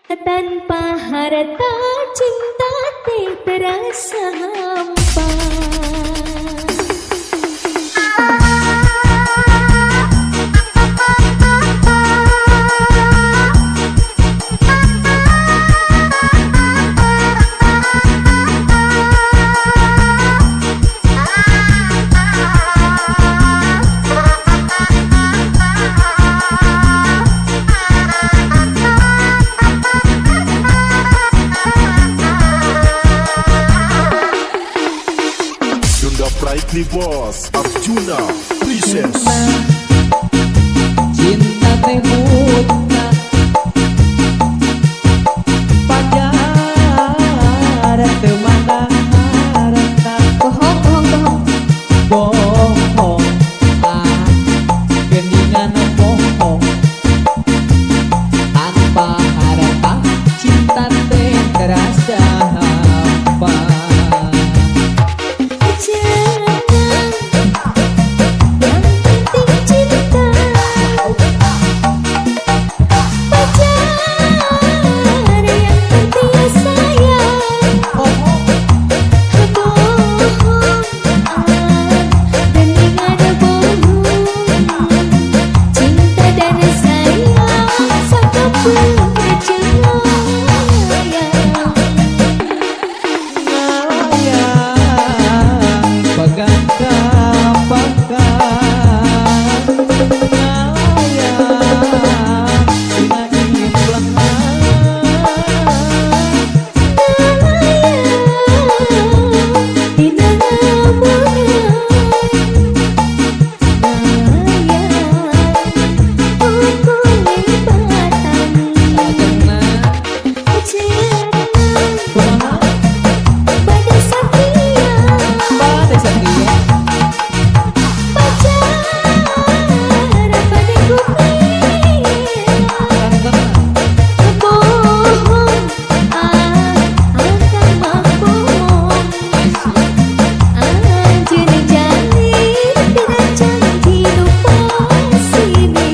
Tanpa harta cinta teh terasa hampa. Brightly Boss Arjuna Princess. Cinta teh buta, pacar teu mandang harta. Bohong, bohong, bohong. Bohong ah, geuningan bohong. Tanpa harta cinta teh terasa hampa. Jangan, yang penting cinta. Pacar, yang penting sayang. Bohong ah, geningan bohong. Cinta dan sayang sakapeung percaya. Ngalayang pegang kapakan, ngalayang dina implengan. Dina ngamungan, ngayang pukul batang. Salajengna? Cenah Kumaha? Pada setia. Pada setia. Pacar pada kuping. Tangtengna. Bohong ah, akang mah bohong. Anjeun jalin tina janji nu pasini.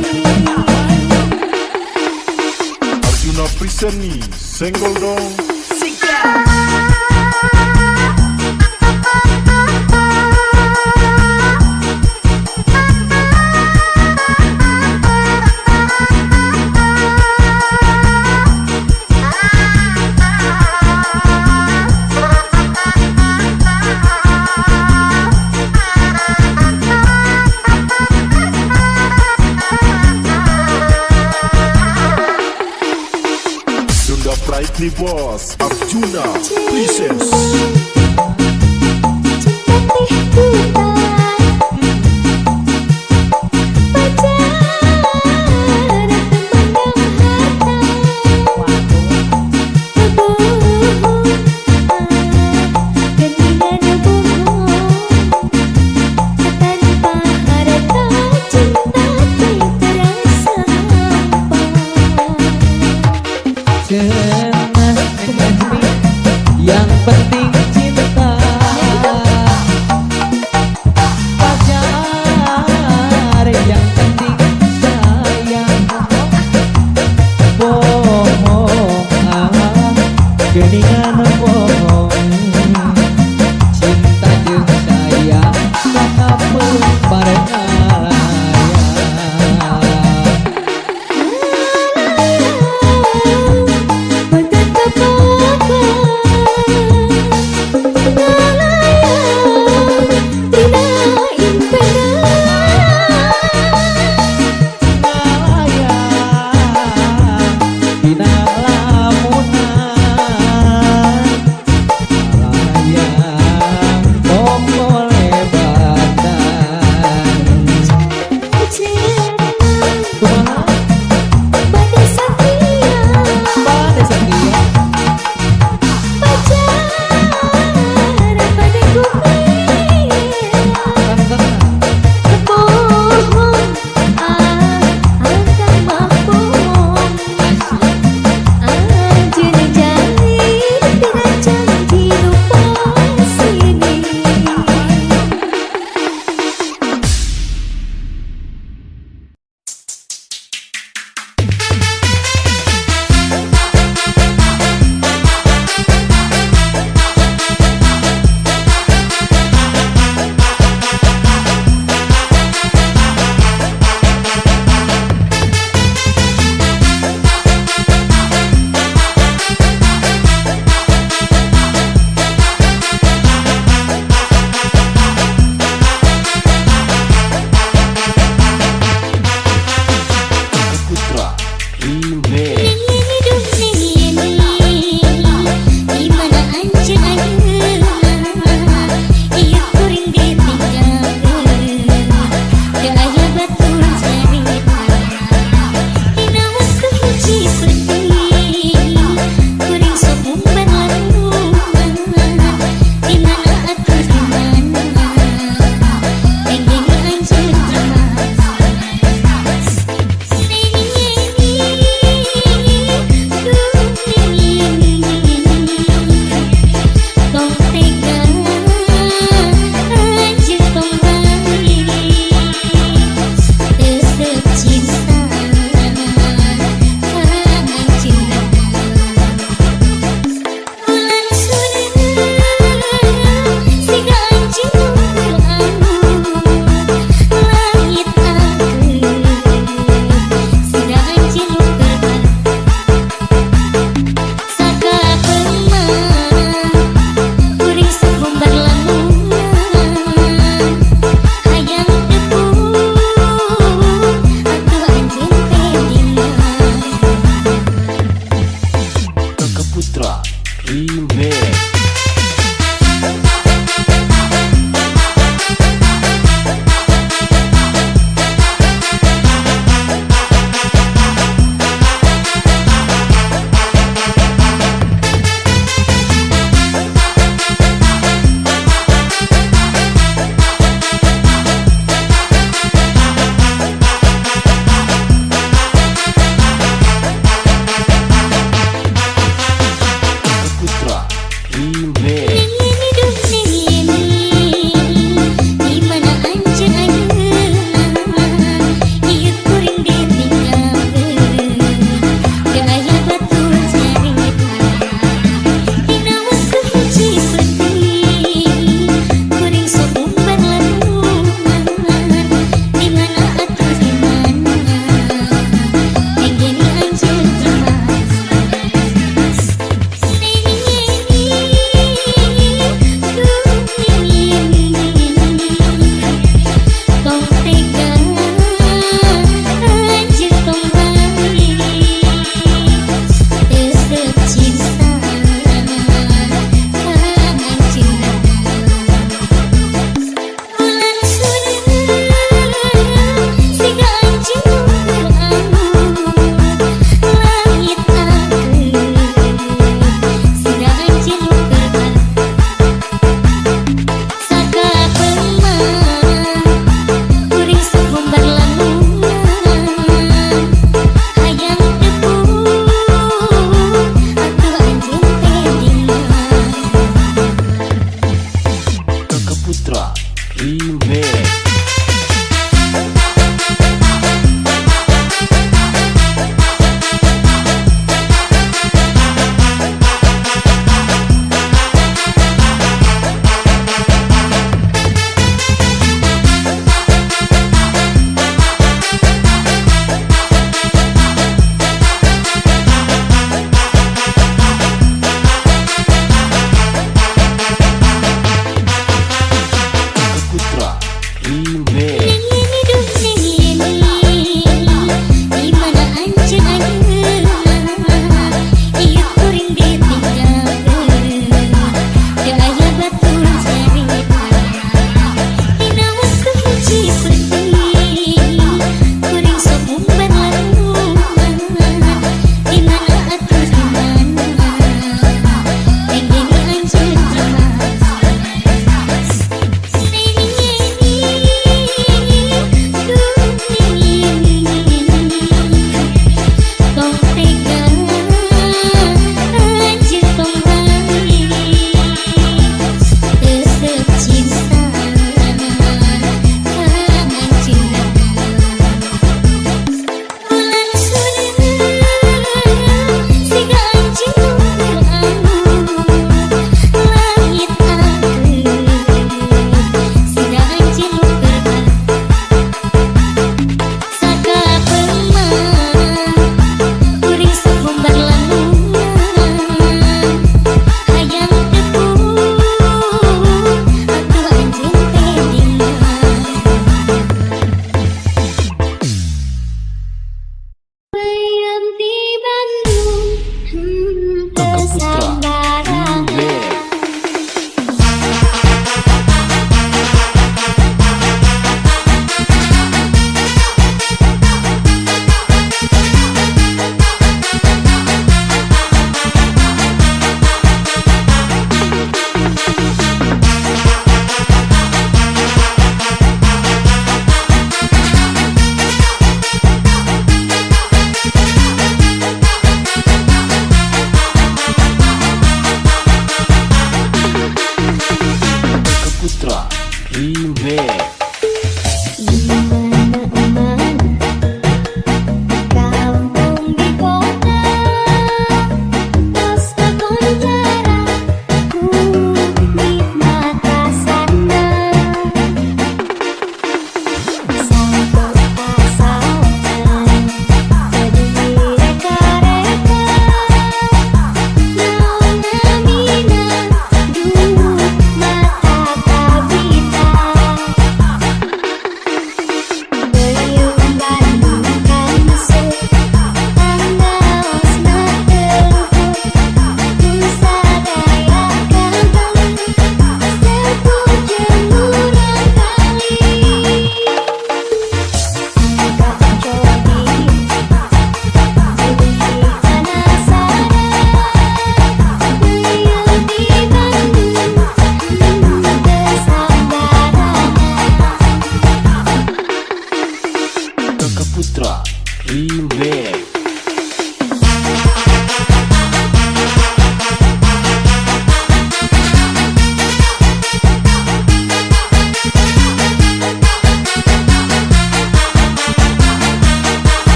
Arjuna Present nih, senggol dong. Sunda Brightly Boss Arjuna Princess. Cinta teh buta, pacar teu mandang harta. Bohong ah, geuningan bohong. Tanpa harta cinta teh terasa hampa. Cenah yang penting cinta, pacar yang penting sayang. Bohong ah, geuningan bohong. Cinta jeung sayang sakapeung bareng ngalayang. Ngalayang pegang kapakan. Remix. Putra.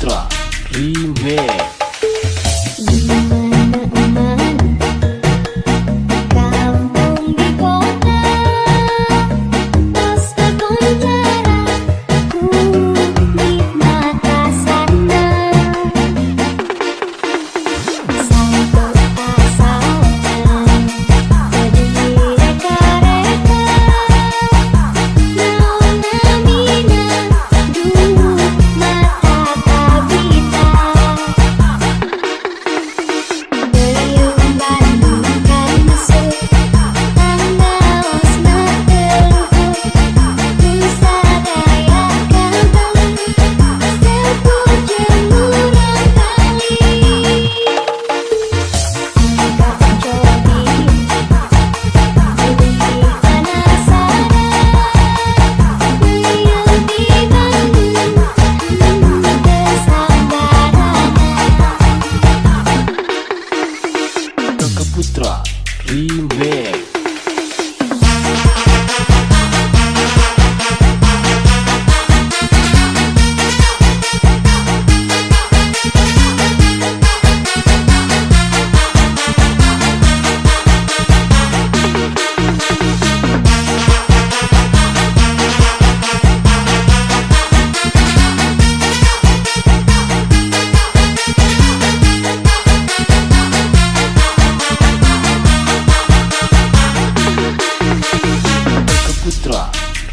Putra Remix. Di mana-mana, kampung di kota, tos kakoncara ku nikmat rasana. Santo asalna jadi reka-reka, naon namina duh mata kabita. Beliung Bandung kan masuk, pangaosna teu luhur, ku sadaya kabeli, sepur jeung murangkalih. Angka cobi beli penasaran, beliung di Bandung henteu sambarangan. Kakak Putra Remix. Kakak Putra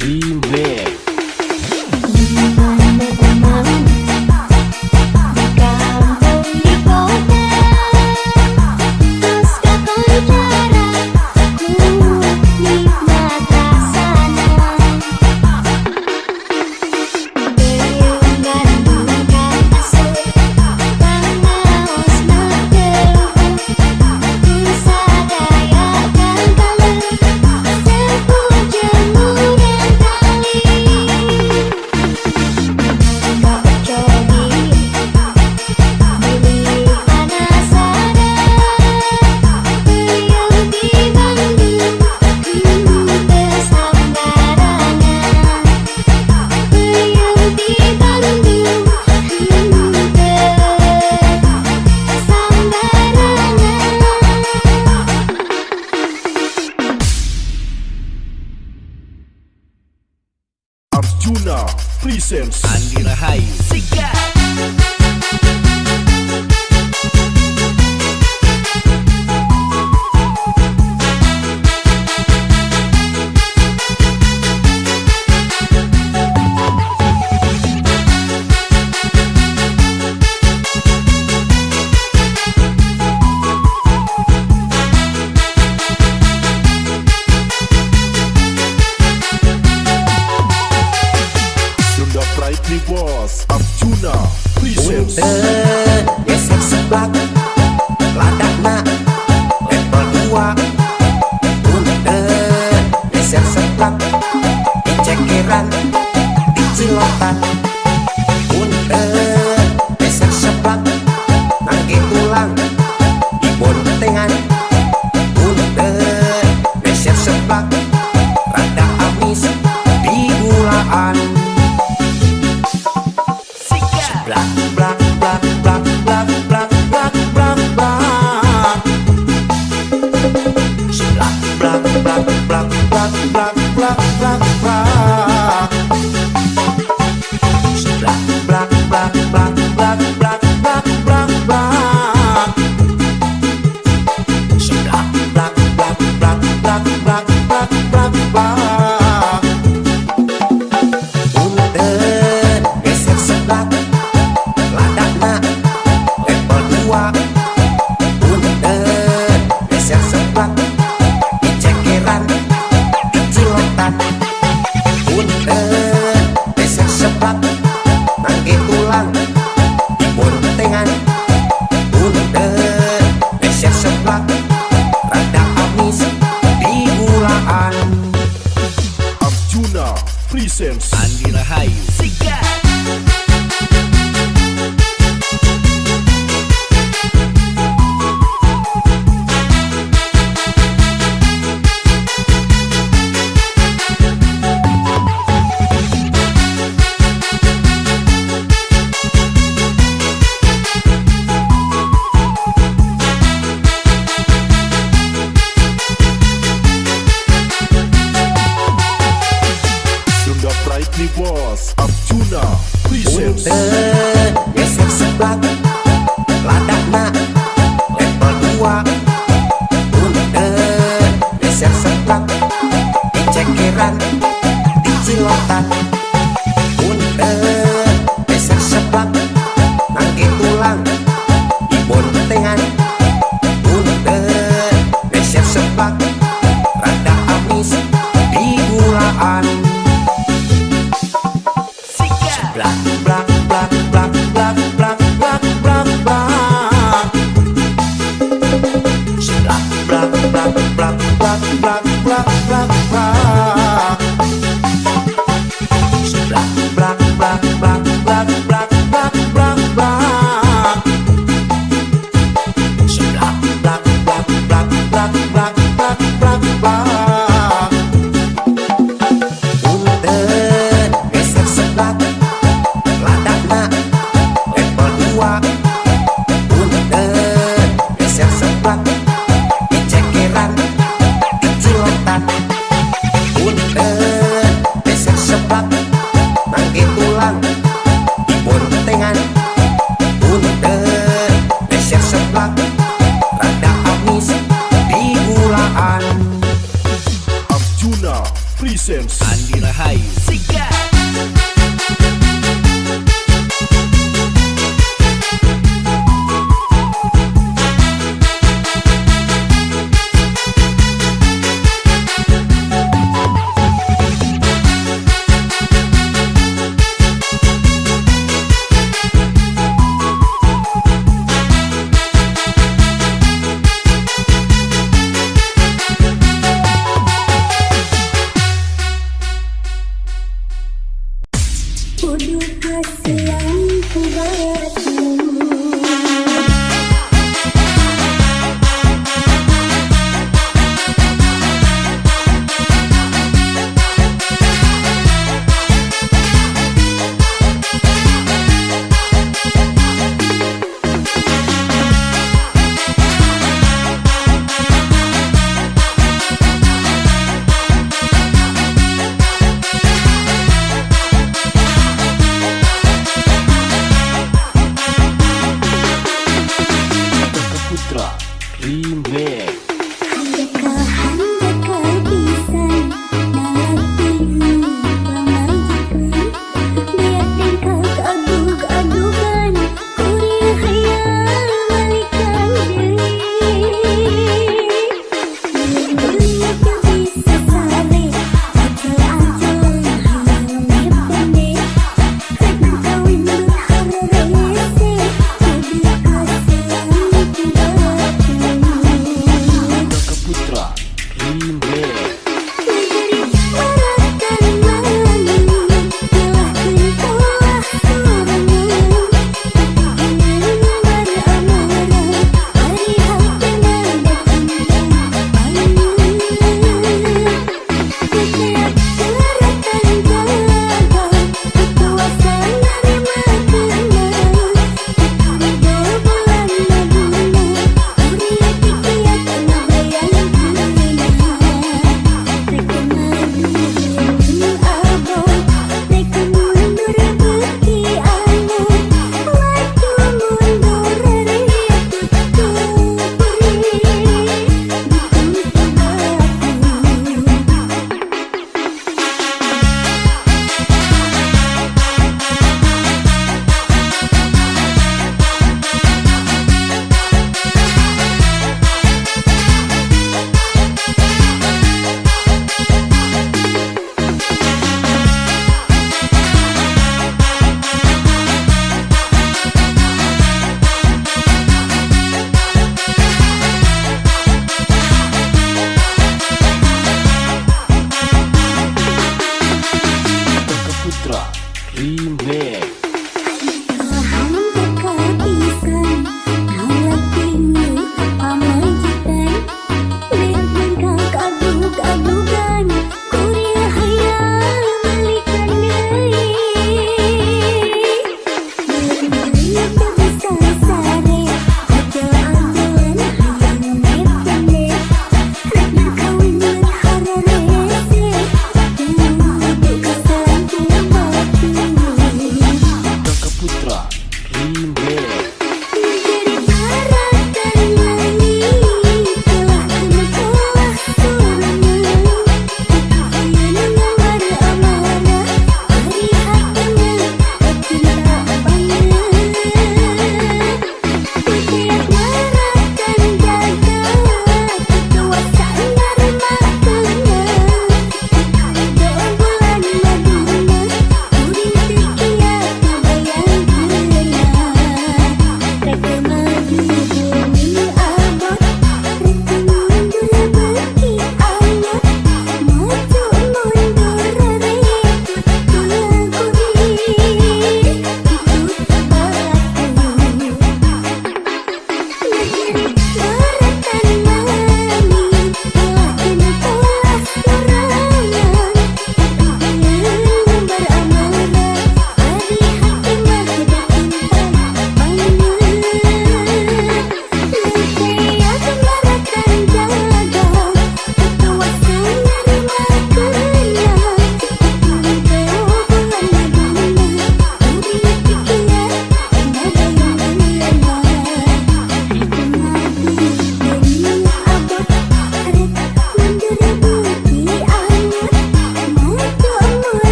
Remix. Di mana-mana, di kampung di kota, tos kakoncara ku nikmat rasana. Beliung Bandung kan asup, pangaosna teu luhur, ku sadaya kabeli, sepur jeung murangkalih. Angka cobi beli penasaran, beliung di Bandung henteu sambarangan. Beliung di Bandung henteu sambarangan. Arjuna Presents. Andi Rahayu Sikat. Sunda Pride Bos Arjuna Presents. Punten gesek seblak ladakna level 2. Punten geser seblak dicekeran dicilotan. Punten geser seblak nangke tulang dibontengan. Punten geser seblak rada amis di gulaan. Blak blak blak blak blak blak blak blak blak. Blak blak blak blak blak blak blak blak blak. Blak blak blak blak blak blak blak blak blak. Blak blak blak blak blak blak blak blak blak. Punten geser seblak ladakna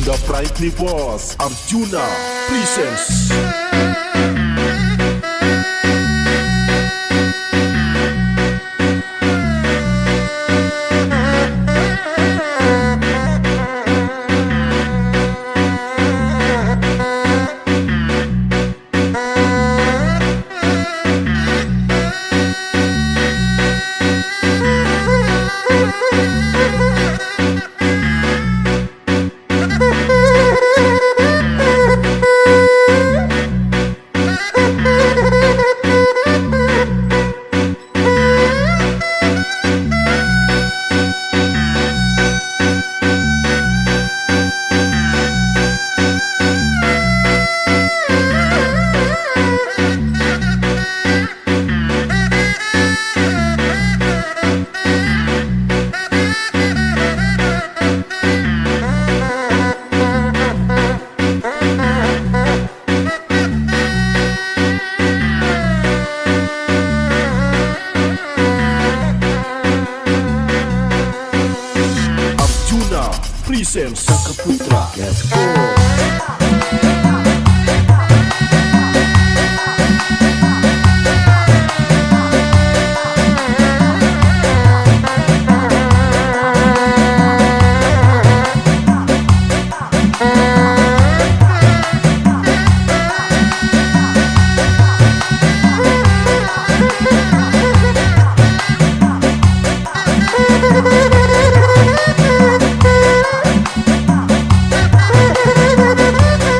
Bunda Pride nih bos, Arjuna Presents. Arjuna Presents. Kakak Putra. Let's go. Thank you.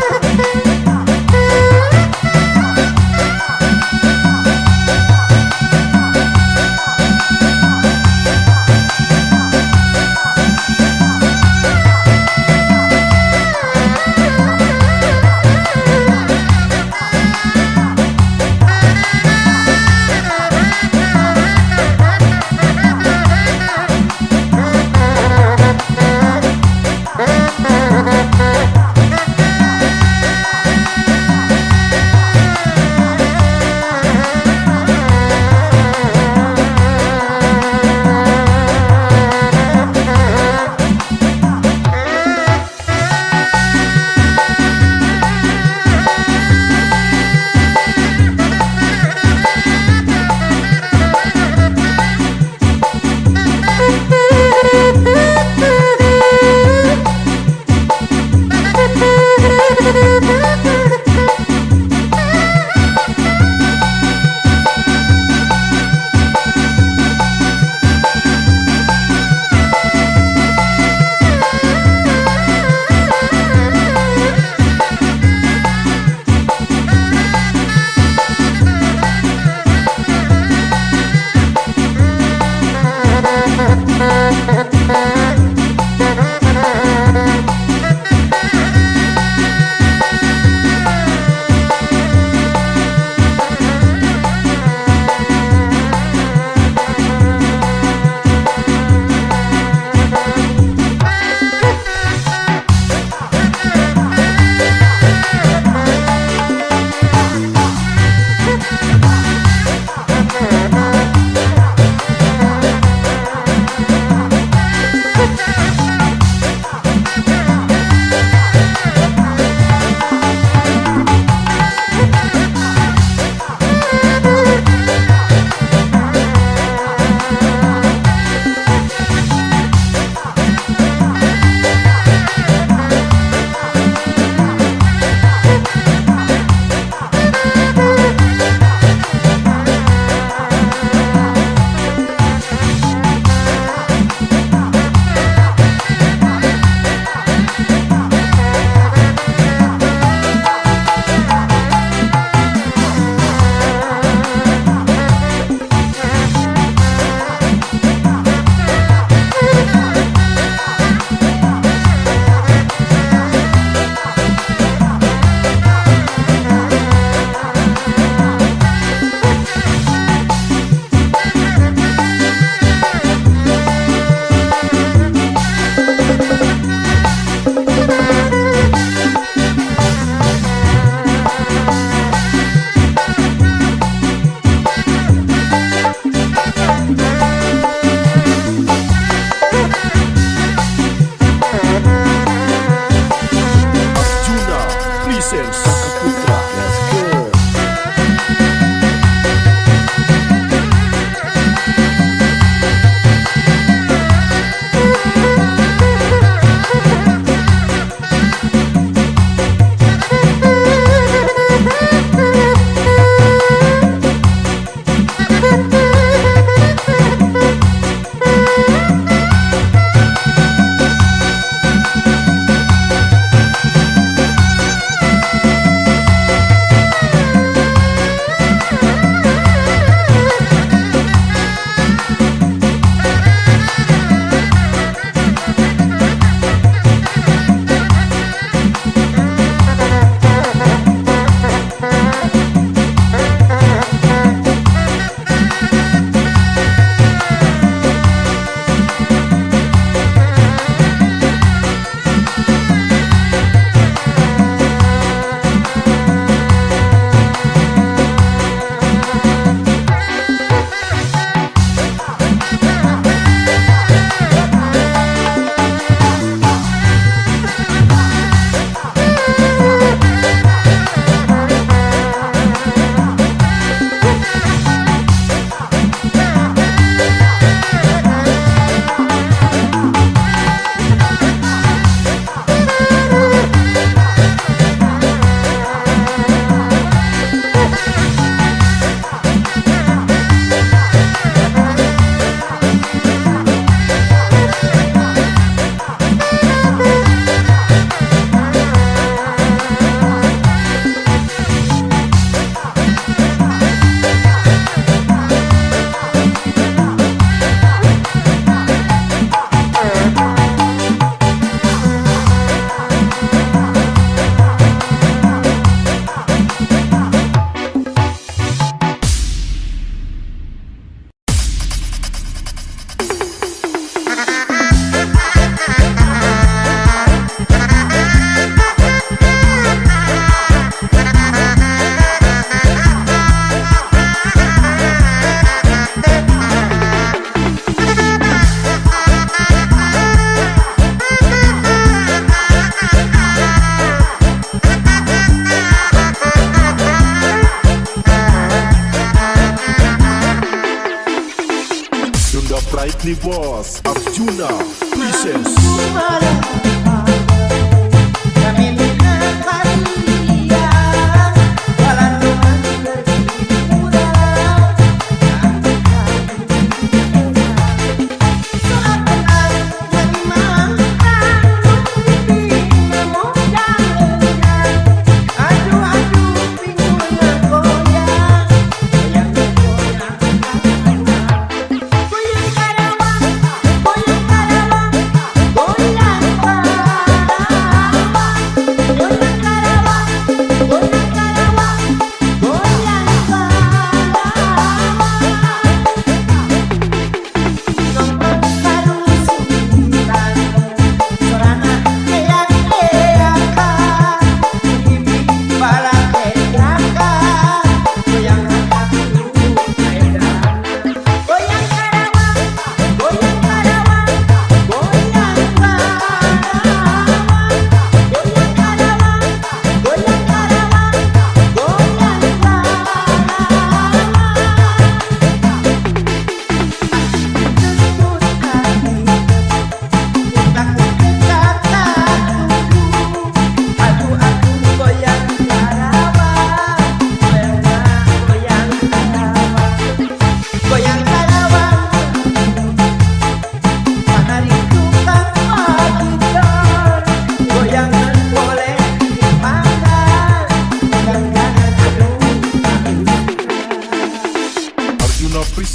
Brightly Boss Arjuna Presents.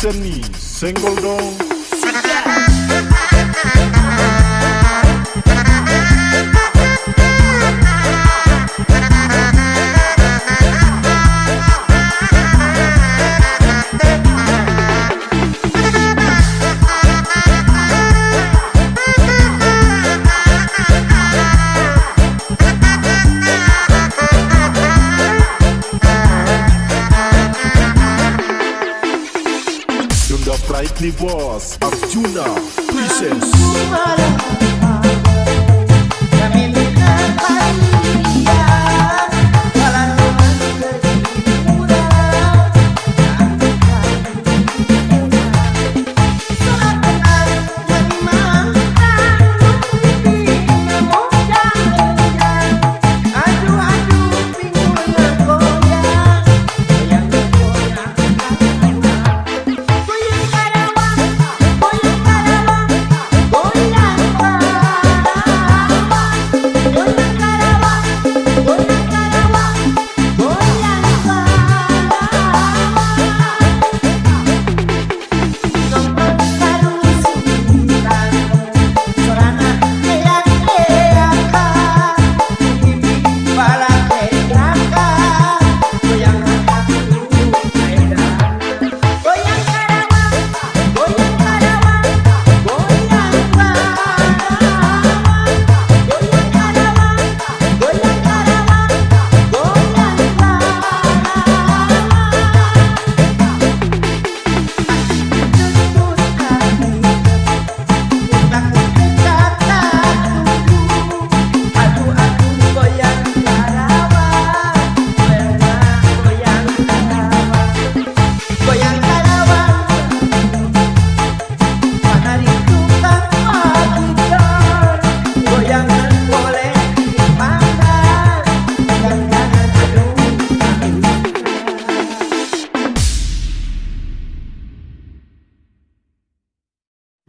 Arjuna Senggol dong. Brightly Boss Arjuna Presents.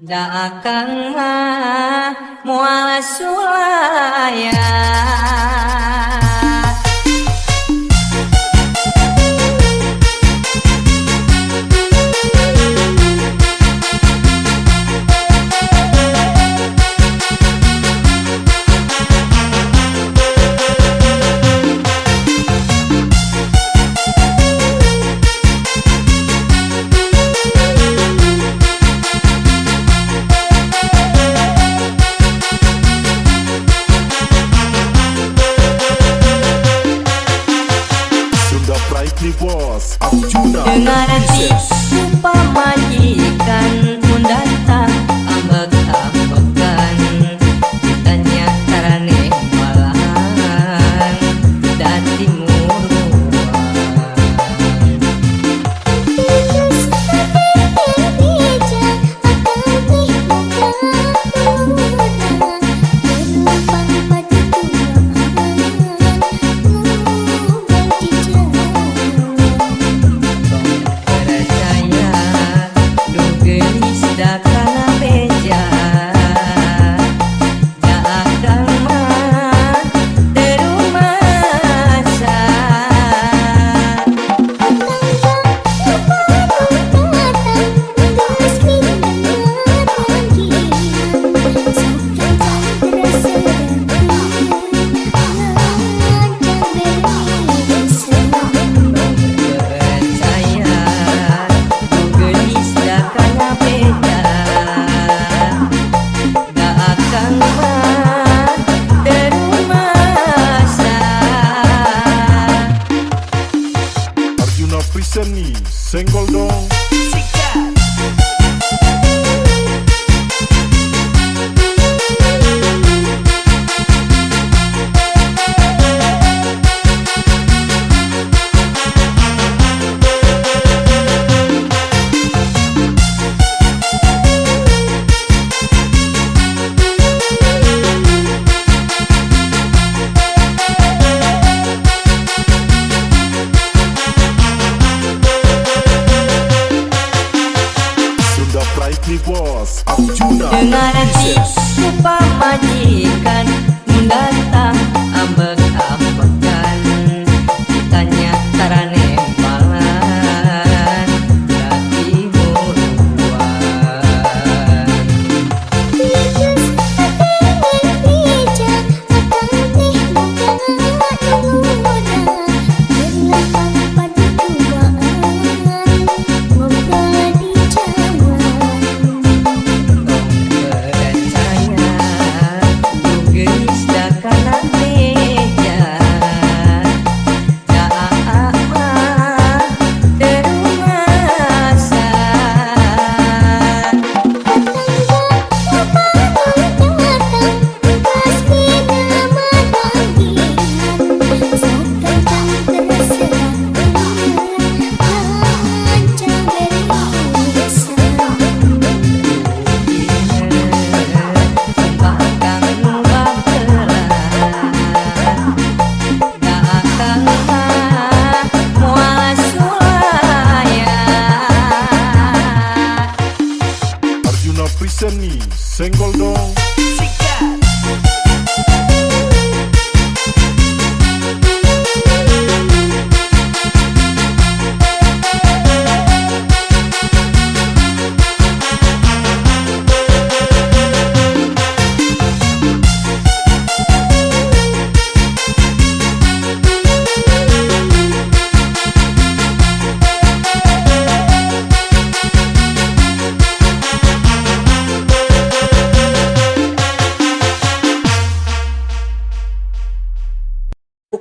Da akang mah moal sulaya.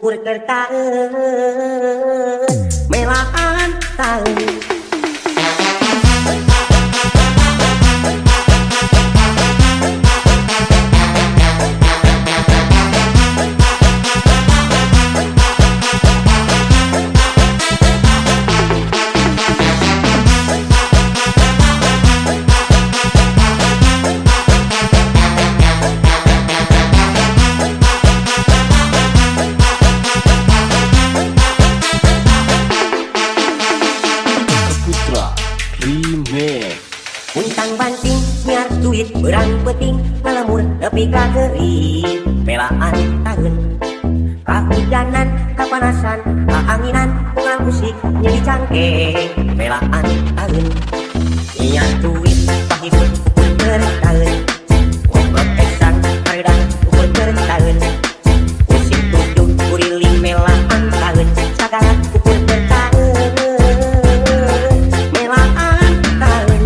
ukur keur taeun melaan taeun. Untang banting nyiar duit berang peting ngalamur nepi ka gering pelaan taeun kahujanan kapanasan kaanginan unggal musik nyeri cangkeng pelaan taeun nyiar duit pahibur ukur keur taeun ngobrol eksan hareudang ukur keur taeun pusing tujuh kuriling melaan taeun sagala ukur keur taeun melaan taeun.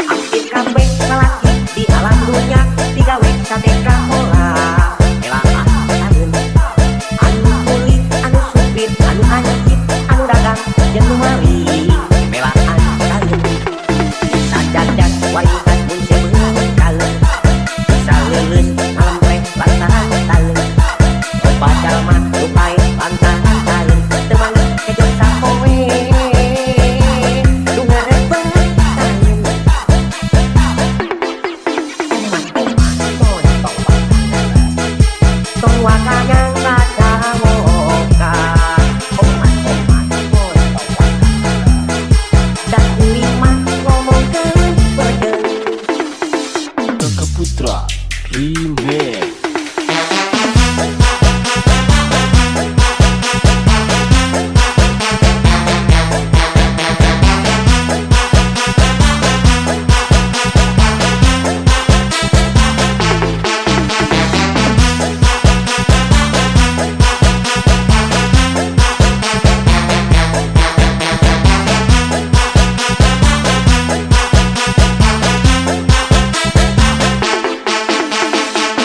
Hampir kabeh lalaki di alam dunya digawe sate kahola melaan taeun anu kuli anu supir anu hansip anu dagang jeung nu maling melaan taeun bisa jajan waringkas mun sebeung taeun bisa leuleus ngalempreh lantaran taeun loba jalma nu paeh lantaran taeun teu manggih kejo sapoe nu ngarebet taeun. Tong waka nyangka cawoka oman oman moy tong waka da kuring mah ngomongkeun beuteung. Kakak Putra Remix.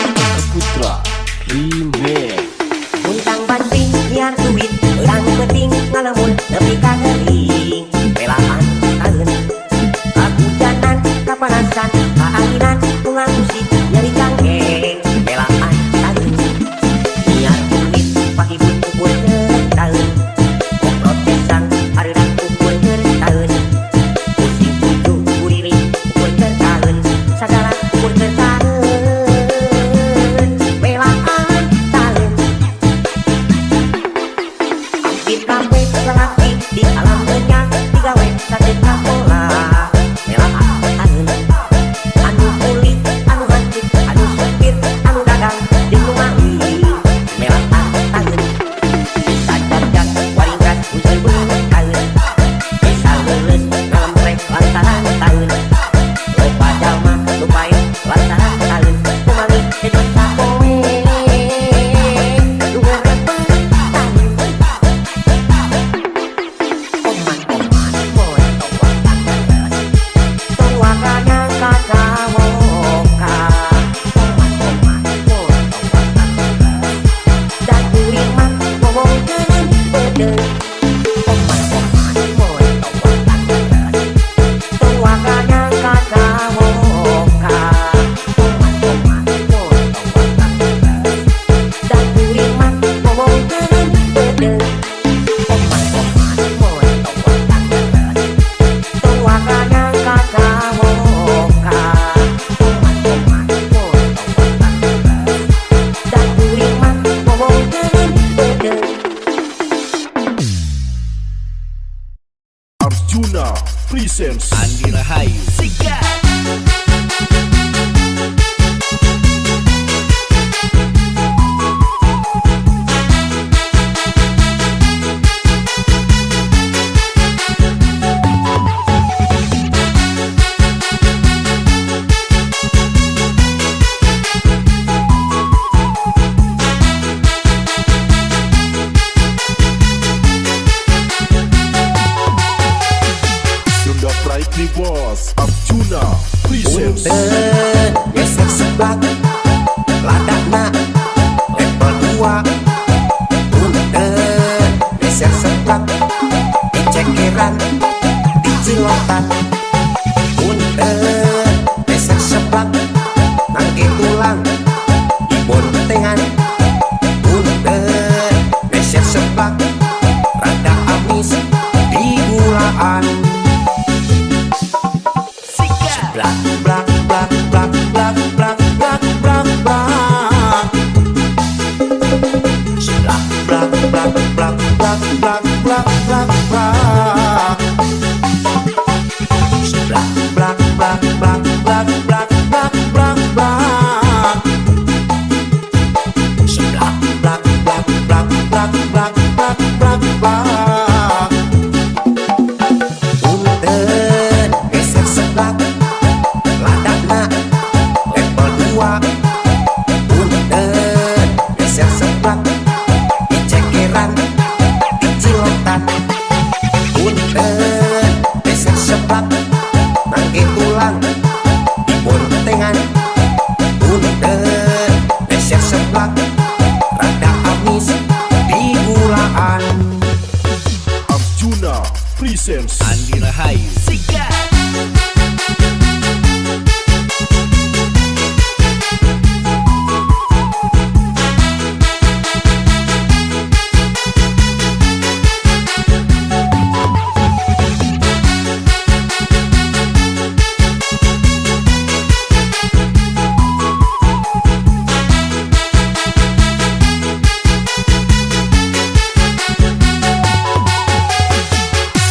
Kakak Putra Remix. Untang banting nyiar duit beurang peuting ngalamun nepi ka gering pelaan taeun kahujanan kapanasan kaanginan unggal musik nyeri cangkeng pelaan taeun nyiar duit pahibur ukur keur taeun ngobrol pisang hareudang ukur keur taeun pusing tujuh kuriling ukur keur taeun sagala ukur keur taeun pelaan taeun. Hampir kabeh lalaki di alam dunya digawe sate kahola melaan taeun anu kuli anu hansip anu supir anu dagang jeung nu maling melaan taeun bisa jajan waringkas mun sebeung taeun bisa leuleus ngalempreh lantaran taeun loba jalma nu paeh lantaran taeun teu manggih kejo sapoe nu ngarebet taeun. Oman oman moy tong waka tong waka nyangka cawoka oman oman moy tong waka da kuring mah ngomongkeun beuteung. Oman oman moy tong waka tong waka nyangka cawoka oman oman moy tong waka da kuring mah ngomongkeun beuteung. Oman oman moy tong waka tong waka nyangka cawoka oman oman moy tong waka da kuring mah ngomongkeun beuteung. Arjuna Presents. Andi Rahayu Sikat. Sunda Pride nih bos. Arjuna Presents. Punten gesek seblak ladakna level seblak nangke tulang dibontengan. Punten meser seblak rada amis di gulaan. Seblak blak blak blak blak blak blak blak blak. Seblak blak blak blak blak blak blak blak blak. Seblak blak blak blak blak blak blak blak blak. Seblak blak blak blak blak blak blak blak blak. Punten geser seblak ladakna level 2. Punten geser seblak dicekeran dicilotan. Punten geser seblak nangke tulang dibontengan. Punten geser seblak rada amis di gulaan. Arjuna Presents Andi Rahayu.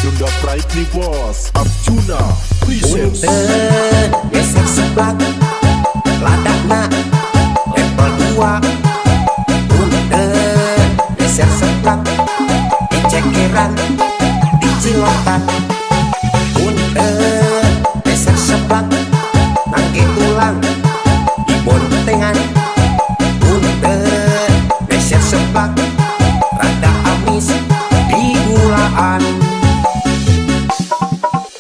Sunda Pride Bos Arjuna Presents Punten geser seblak ladakna level 2. Punten geser seblak dicekeran dicilotan. Punten geser seblak nangke tulang dibontengan. Punten geser seblak rada amis di gulaan.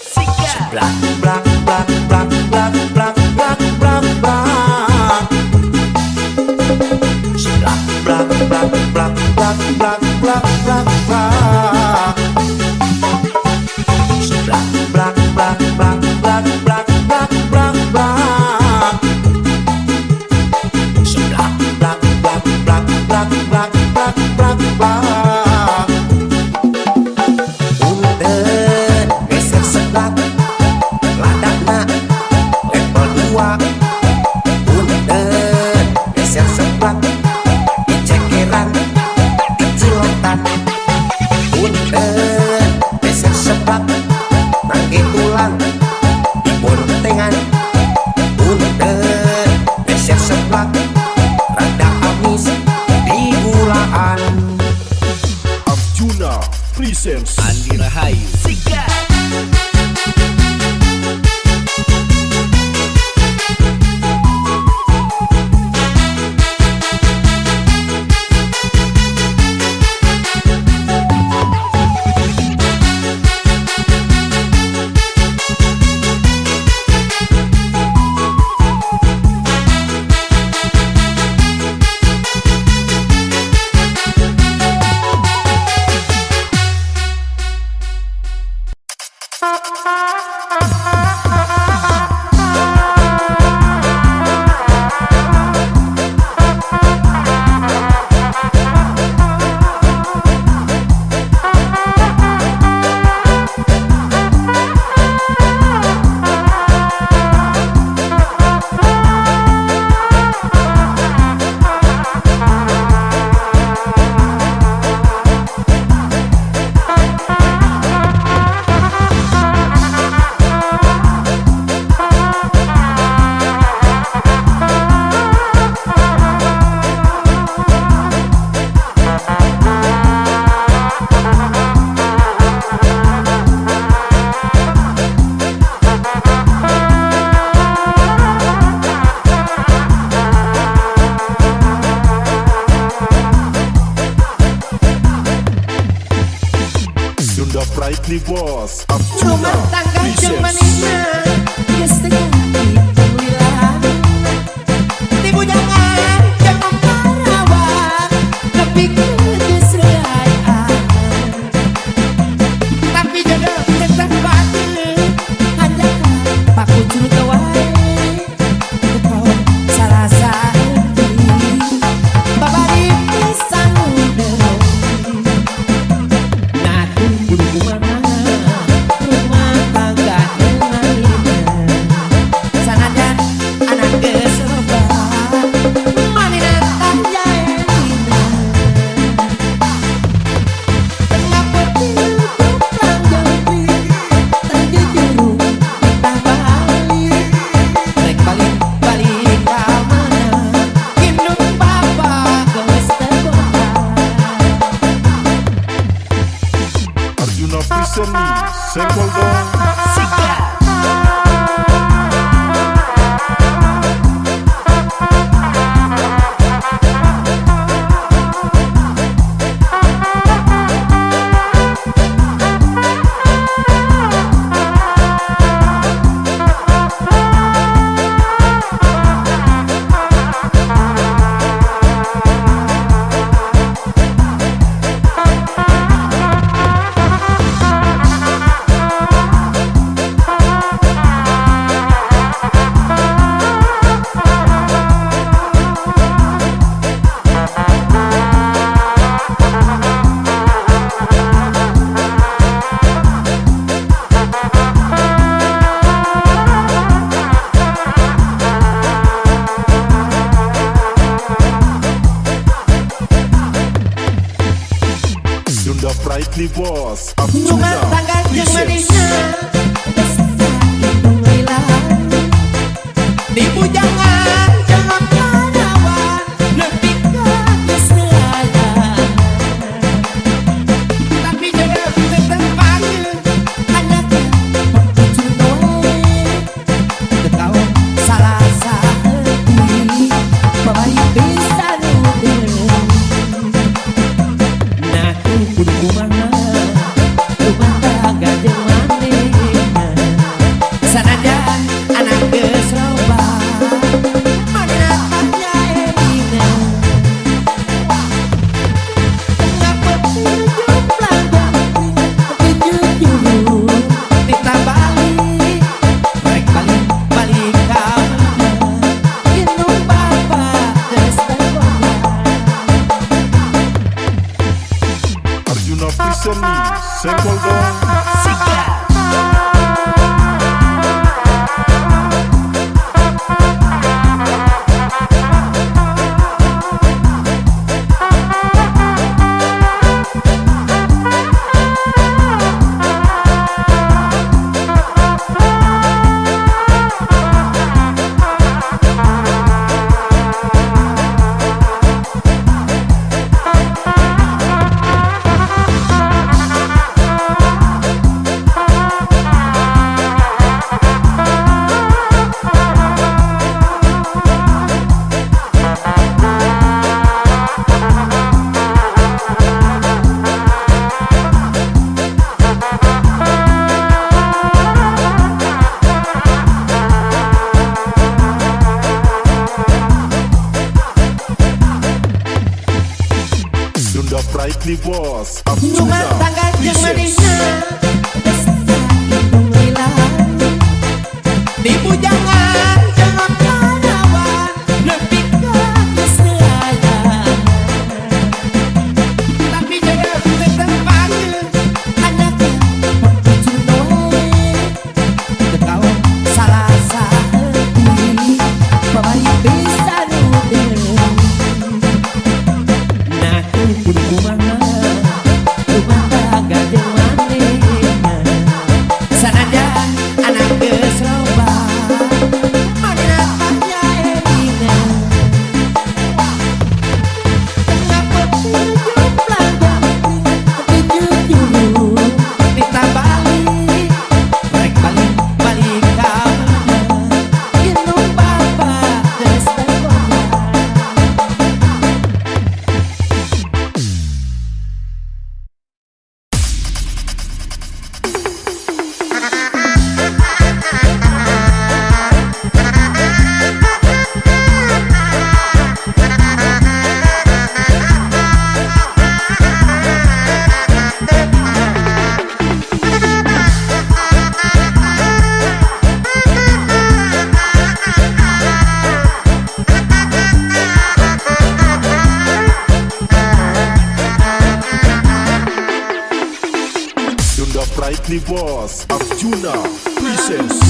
Seblak blak blak blak blak blak blak blak blak. Seblak blak blak blak blak blak blak blak blak. Seblak blak blak blak blak blak blak blak blak. Seblak blak blak blak blak blak blak blak blak. Punten geser seblak ladakna level 2. Punten geser seblak dicekeran dicilotan. Punten geser seblak nangke tulang dibontengan. Punten geser seblak rada amis di gulaan. Arjuna Presents Andi Rahayu. Sunda Pride Bos Arjuna Rumah tangga jeung Presents manehna geus teu kahitung lila. Ti bujangan jeung parawan nepi ka geus reuay. Tapi jodoh tetep batu hanjakal paku curug wae. Brightly Boss Rumah Arjuna tangga jeung Presents. manehna geus sakitu lila. Di bujangan jeung parawan nepi ka geus teu aya. Tapi jodoh tetep panggil anaknya cucu we. Teu kaon salah saeutik babari bisa nu Nah kudu kumaha rumah tangga jeung manehna. Sanajan anak geus loba manehna tanya elina. Ngapa jomplang jujur ditabalik rek balik balik ka mana indung bapa geus teu boga. Arjuna Priseni Senggol dong. Sikat. Sunda Brightly Boss Rumah Arjuna tangga jeung Presents. manehna geus sakitu lila. Di bujangan jeung parawan nepi ka geus teu aya. Tapi jodoh tetep panggil anaknya cucu we. Teu kaon salah saeutik babari bisa nu Nah kudu kumaha rumah tangga jeung manehna. Sanajan anak geus loba manehna tanya elina. Ngapa jomplang jujur ditabalik rek balik balik ka mana indung bapa geus teu boga. Sunda Brightly Boss Arjuna Presents.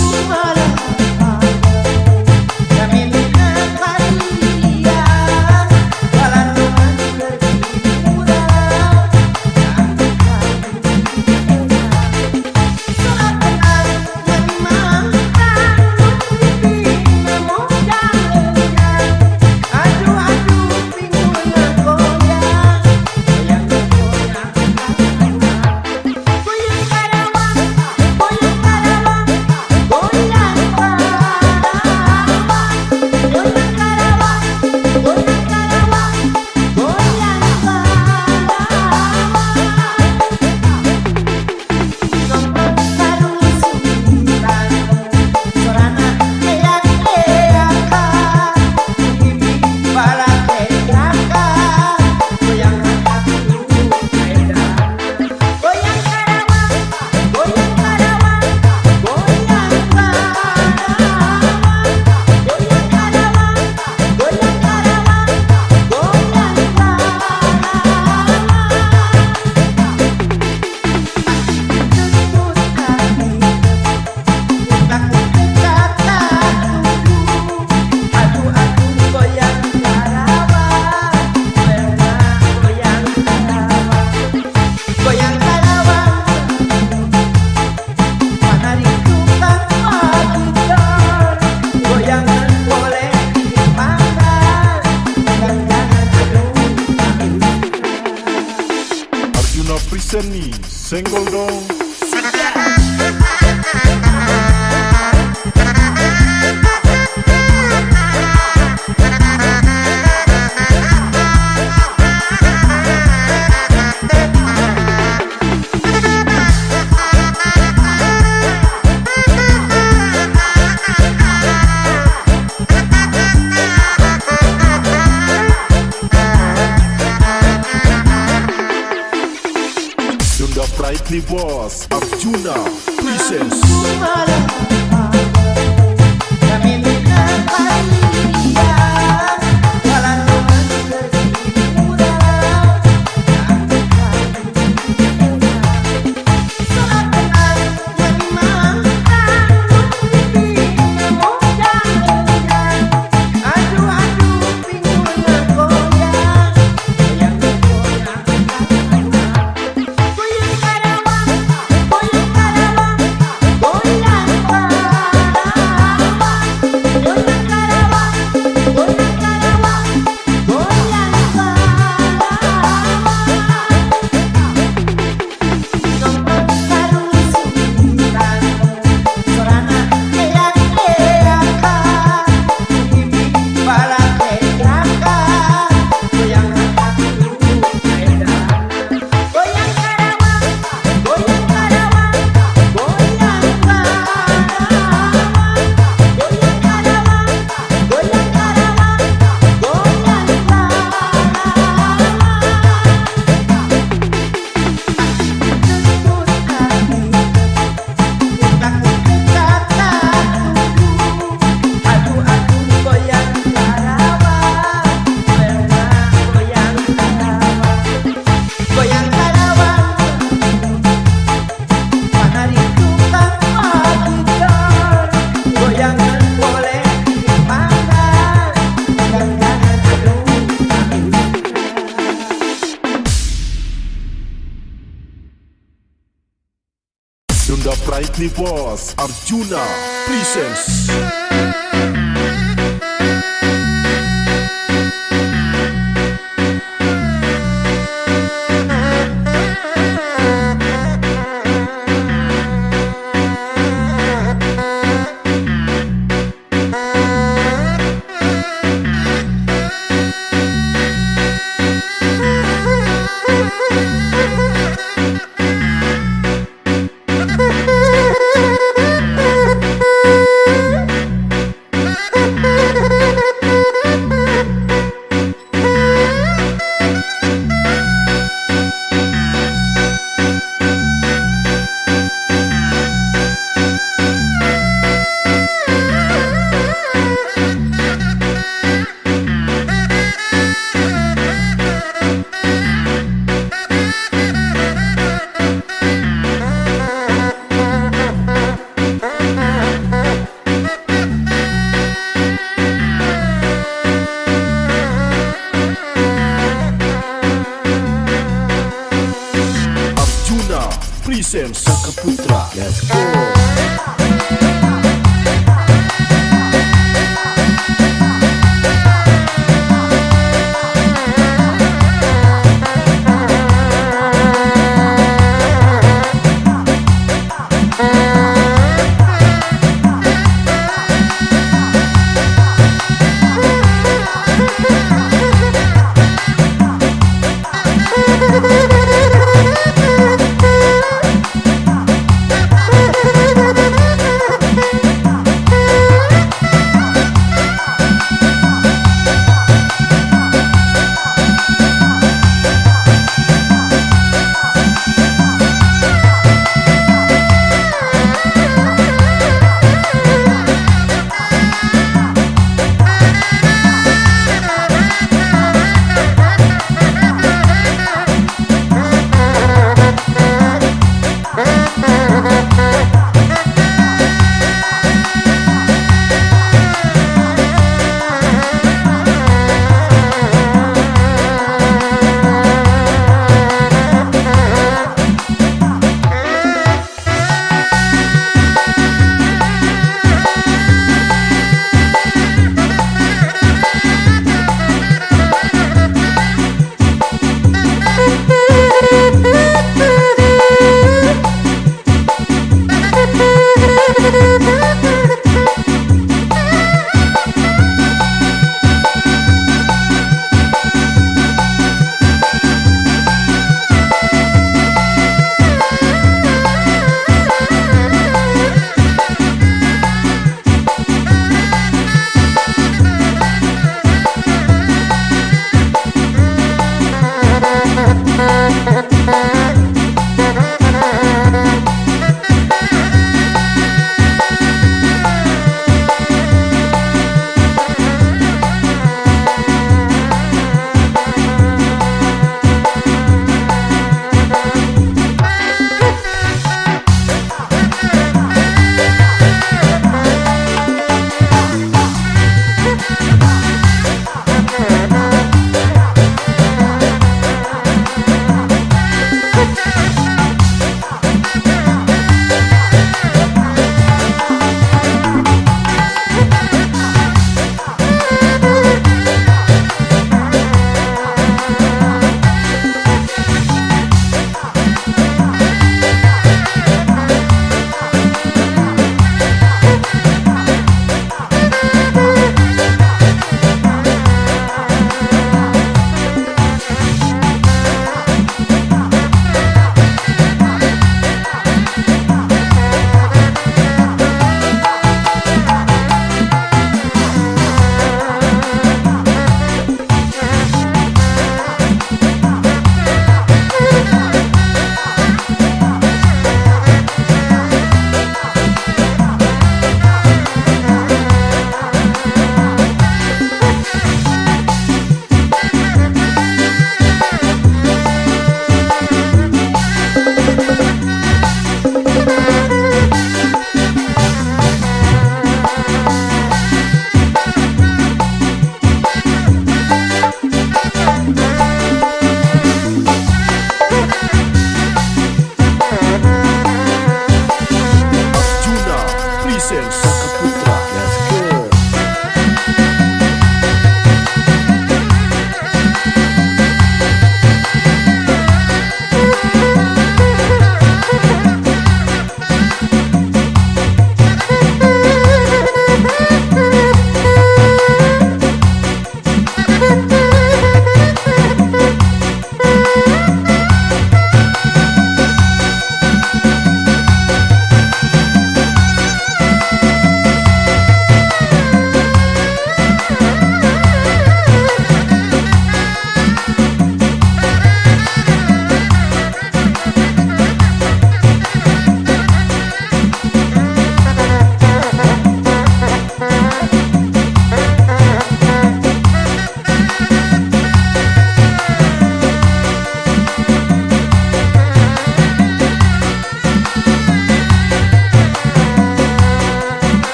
Goyang, goyang, goyang. Senggol dong. Sunda Brightly Boss Arjuna Presents. Sunda Brightly Boss Arjuna Presents.